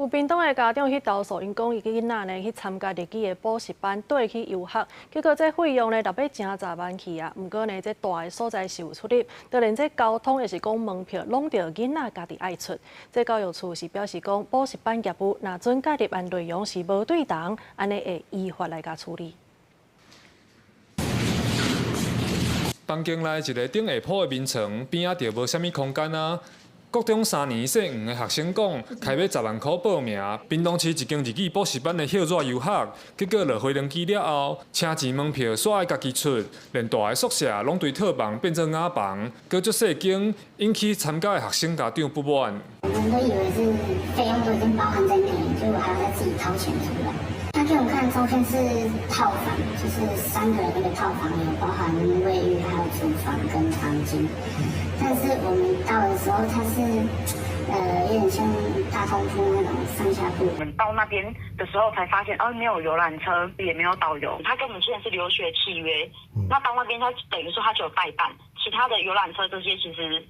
有屏東的家長去投訴，𪜶講伊囡仔呢去參加日語的補習班，綴去遊學，結果這費用呢，若欲成十萬去啊。毋過呢，這蹛的所在是有出入，就連這交通抑是講門票，攏著囡仔家己愛出。這教育處是表示講，補習班業務若準介入案內容是無對同，按呢會依法來共處理。房間內一个頂下鋪的眠床，邊仔就無啥物空間啊。國中三年姓黃的學生講，開欲十萬箍報名，屏東市一間日語補習班的歇熱遊學，結果落飛輪機了後，車錢門票煞愛家己出，連蹛的宿舍攏對套房變做瓦房，閣足細間，引起參加的學生家長不滿。我們都以為是費用都已經包含在內，結果還要再自己掏錢出來。他給我們看的照片是套房，就是三個人那個套房，有包含衛浴、還有廚房跟房間。但是我們到的時候，它是有點像大通鋪那種上下鋪。我們到那邊的時候才發現，哦，沒有遊覽車，也沒有導遊。他跟我們簽的是留學契約，那到那邊他等於說他就有代辦，其他的遊覽車這些其實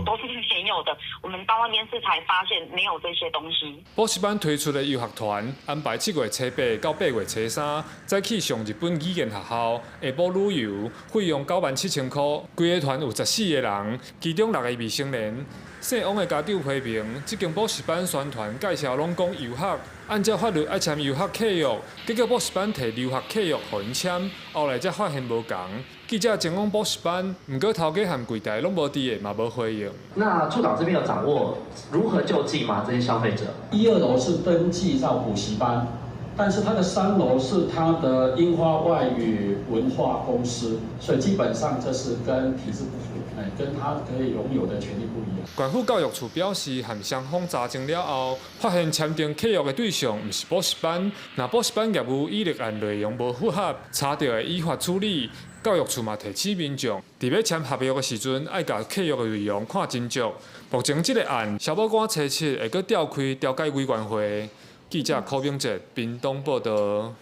都是沒有的。我們到那邊是才發現沒有這些東西。補習班推出的遊學團安排7月初8到8月初3，再去上日本語言學校，下晡旅遊，費用97,000箍。規个團有14個人，其中六個未成年。姓王的家長批評，這間補習班宣傳介紹攏講遊學，按照法律愛簽遊學契約，結果補習班提留學契約予𪜶簽，後來才發現無仝。記者前往補習班，毋過頭家和櫃台攏無佇的，嘛無回應。那處長這邊有掌握如何救濟嗎？這些消費者？一二樓是登記到補習班，但是它的三樓是它的櫻花外語文化公司，所以基本上這是跟體制不符，哎，跟他可以擁有的權利不一樣。縣府教育處表示，和雙方查證了後，發現簽訂契約的對象毋是補習班，若補習班業務與立案內容無符合，查著會依法處理。教育處嘛提醒民眾，佇欲簽合約的時陣，愛共契約的內容看真足。目前這个案，消保官初七會閣調開調解委員會。記者柯炳哲屏東報導。